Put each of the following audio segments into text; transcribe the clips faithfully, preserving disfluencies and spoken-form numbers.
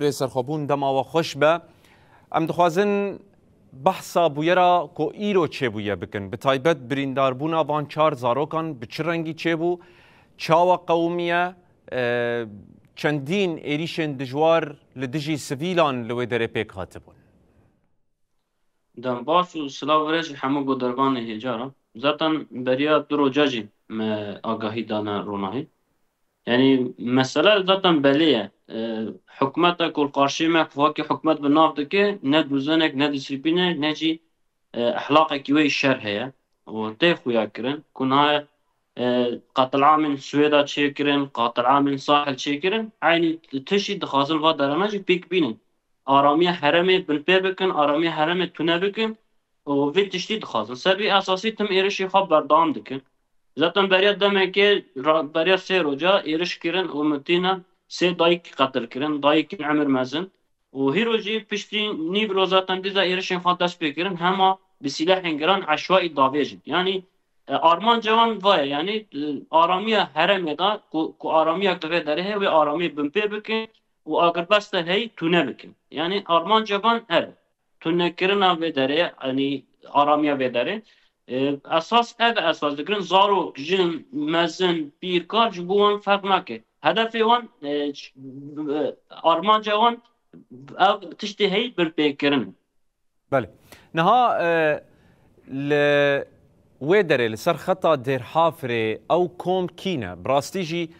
Birêz Serxwebûn, dema we xweş be. Em dixwazin behsa bûyera ku îro çêbûye bikin. Bi taybet birîndarbûna van çar zarokan bi çi rengî çêbû, çawa qewimiye, e, çendîn êrîşên dijwar li dijî sivîlan li wê derê pêk hatibûn? Dem baş û silav vere ji hemû guhdarvanê hêja re. Zaten beriya du roja jî me agahî dane ronahî. Yanî mesele zaten belê ye. E, hikûmeta ku li qarşî me, ku wekî hikûmet bi nav dike, ne dûzenek, ne dîsîplînek, ne jî, e, ehlaqekî wê şer heye û tê xuya kirin. Ku niha, e, qatilamên Swêda çêkirin, qatilamên Sahil çêkirin, eynî tiştî dixwazin va derana jî pêk bînin. Aramiya herêmê binpê bikin, aramiya herêmê tune bikin û vê tiştî dixwazin. Ser vê esasî tim êrişê xwe berdewam dikin. Zaten beriya demekê ra-, beriya sê roja êriş kirin û min tîne sê dayik qetil kirin, dayikên emir mezin. Û hîro jî piştî nîvro zaten dîsa êrişên xwe dest pê kirin, hema bi sîlehên giran eşwaî davêjin. Yanî, e, armanca wan va ye, yanî, e, aramiya herêmê de ku, ku aramiya ku vê derê heye, wê aramiyê binpê bikin û agirbesta heyî tune bikin. Yanî armanca van ev e. Tunekirina vê derê, yanî aramiya vê derê, e, esas ev e, esas dikirin zarok, jin, mezin, pîr, kar ji bo wan ferq nake. Hedefê wan, e, ç-, e, armanca wan ev tiştê heyî binpêkirin. Belê. Niha, e, li wê derê, li ser xeta Dêrhafirê ew kom kî ne? Bi rastî jî,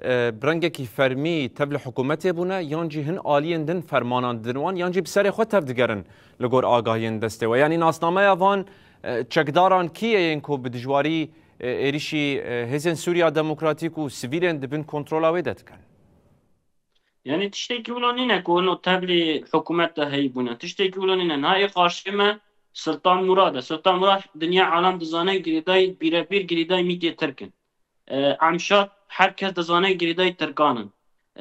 e, bi rengekî fermî tev li hikûmetê bûne, yan jî hin aliyên din fermanan didin wan, yan jî bi serê xwe tev digerin li gor agahiyên destê we? Yanî nasnameya van, e, çekdaran kî ye yên ku bi dijwarî, e, êrişî, e, hêzên Sûriya Demokratîk û sivîlên di bin kontrola wê de dikin? Yanî tiştekî wilo nîne ku hino tevlî hikûmet de heyî bûne. Tiştekî wilo nîne. Niha ê qarşî me Sultan Murad e. Sultan Murad dinya alem dizane girêdayî, bîrebîr girêdayî mîtê Tirk in. E, Emşad her kes dizane girêdayî Tirkan in.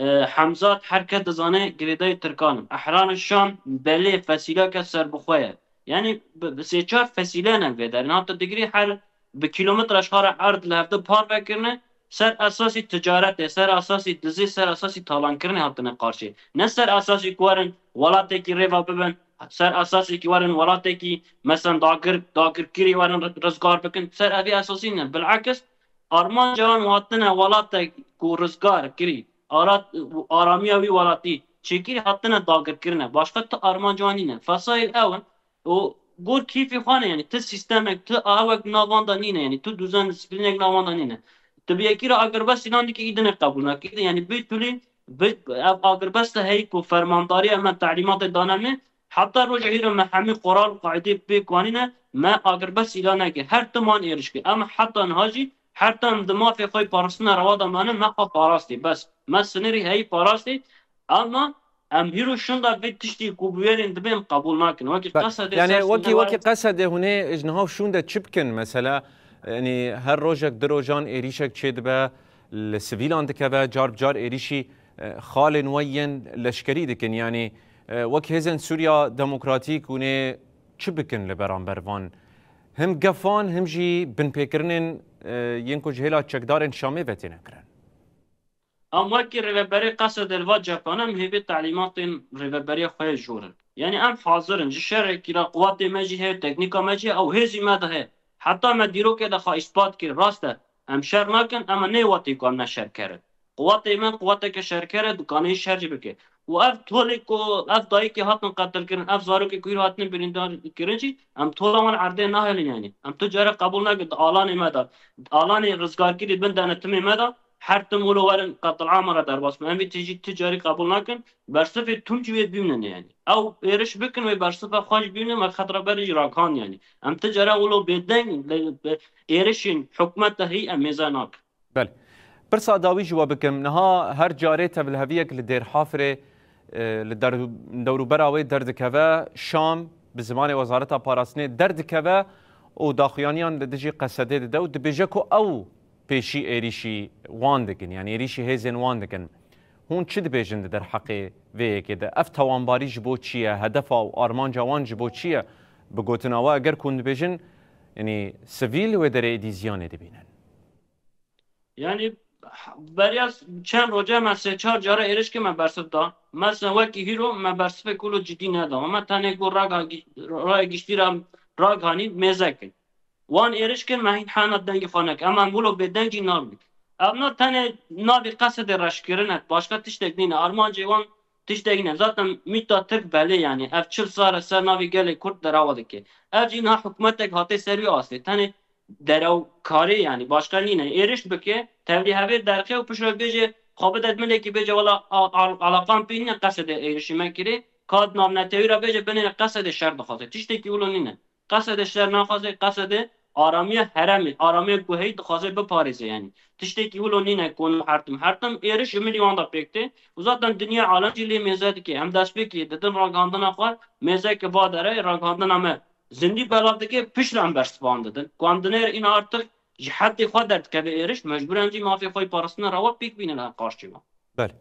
E, Hemzat her kes dizane girêdayî Tirkan in. Ehran Şam belê fesîleke serbixwe ye. Yanî bi, bi sê çar fesîle ne vê derê. Niha tu digirî her bi kîlometre ji xwe re erd li hevdu parve kirine, ser esasî ticaretê, ser esasî dizî, ser esasî talankirinê hatine qarşî. Ne ser esasî ku werin welatekî rêva bibin, ser esasî ku werin welatekî, mesela dagir, dagirkirî werin ri-, rizgar bikin, ser evî esasî ne. Bilekis, armanca wan hatine welatek ku rizgar kirî, arat, aramiya wî welatî çêkirî hatine dagirkirine. Başqa tu armanca wan nîne. Fesayil ew in, û gor kîfê xwe ne, yanî tu sîstemek, tu awek nav wan de nîne, yanî tu dûzen dîsîplînek nav wan de nîne. Tu bi yekî re agirbest îlan dikî, îdine qebûl nake. Îdine, yanî bê tulî, bi, ev agirbeste heyî ku fermandariya me telîmatê dane me, heta roja hîro me hemî qoral û qaîdê pêk wanîne, me agirbest îlan neke. Her tim wan êriş kir. Em heta niha jî, her tim di mafê xwe parastina rewa de mane, me xwe parastî. Bes, me sinirî heyî parastî. Ama em hîro şinda vê tiştî ku bûyerên dibê em qebûl nakin. Wekî Be-, Qesedê yani ser wekî, sînewayê wekî Qesedê hûn ê ji niha şûn de çi bikin? Mesela, yani her rojek, du rojan êrîşek çêdibe, li sivîlan dikeve, car bi car êrîşî, e, xalên we yên leşkerî dikin. Yani, e, wek hêzên Sûriya Demokratîk hûn ê çi bikin li beramber van? Him gefan, him jî binpêkirinên, e, yên ku ji hêla çekdarên Şamê ve têne kirin. Em wekî rêveberê Qesedê li va cephane em hêvî telîmatên rêveberiya xwe yê jor in. Yanî em hazir in. Ji şerekî re quwatê me jî heye, teknîka me jî heye, ew hêzî me de heye. Heta me dîrokê de xwe îspat kir. Rast e, em şer nakin, ema nê wetî ku em ne şerker in. Quwatê me quwateke şerker e, dikanê şer jî bike. Û ev tolê ku ev dayikê hatin qetilkirin, ev zarokê ku îro hatine birîndar kirin jî, em tola wan erdê nahêlin yanî. Em tu care qebûl nakin di alanê me de, di alanê rizgarkirî bin denetimê me de, her tim wilo werin qetilama re derbas bin. Em vî tijî tu carî qebûl nakin. Bersifê tim jî wê bimînin yanî. Ew êriş bikin, wê bersifa xwe jî bimînin, me xet re berê jî rakand yanî. Em tu care wilo bêdeng li, bi êrişên hikûmet de hî em mêze nakin. Belê. Pirsa dawî ji we bikim. Niha her carê tevliheviyek li Dêrhafirê, e, li der-, dewrûbera wê derdikeve, Şam bi zimanê Wezareta Parastinê derdikeve û daxuyaniyan li dijî Qesedê dide û dibêje ku ew pêşî êrîşî wan dikin, yanî êrîşî hêzên wan dikin. Hûn çi dibêjin di derheqê vê yekê de? Ev tawanbarî ji bo çi ye? Hedefa û armanca wan ji bo çi ye? Bi gotina we, eger ku hûn dibêjin, yanî sivîl wê derê êdî ziyanê dibînin. Yanî Beriya çend roje me sê çar cara êrişkê me bersiv da. Mesela wekî hîro me bersivê kulo cidî neda. Me tenê ku raga gi-, raya giştî re raganî mêze kir. Wan êriş kir me hîn hena dengê xwe neke. Em em wilo bêdeng jî nabin. Ev na tenê navê qesedê reşkirin e. Başka tiştek nîne. Armancê wan tiştek nîne. Zaten mîta Tirk belê yani. Ev çil sar e ser navê gelê Kurd derewa dike. Ev jî niha hikûmetek hatê ser wî astê. Tenê derewkarê yani. Başka nîne. Êriş bike, tevlî hevê derxe û piştre bêje, xwe bide milekî bêje, wela a-, a-, alaqan pê nîne, qesedê êrişî me kirê. Ka navnetewî re bêje, binêre qesedê şer dixwaze. Tiştekî wilo nîne. Qesedê şer naxwaze, qesedê aramiya heremê, aramiya guheyî dixwaze biparêze yani. Tiştekî wilo nîne ku hertim. Hertim êriş ji milî wan de pêk tê û zaten dinya alem jî lê mêze dike. Em destpêkê didin ragihandina xwe, mêzeke va derê ragihandina me zindî belav dike, piştre em bersivan didin. Ku em dinêr îna artık ji heddê xwe derdikeve êriş, mecbûr em jî mafê xwe yê parastina rewa pêk bînin li qarşî wan. Belê.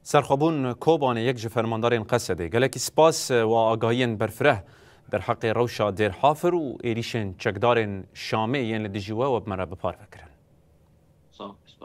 Serxwebûn Kobanê, yek ji fermandarên Qesedê. Gelekî spas, e, wa agahiyên berfireh derheqê rewşa Dêr Hafir û êrîşên çekdarên Şamê yên li dijî we, we bi me re bi parve kirin. Sağ ol, spas.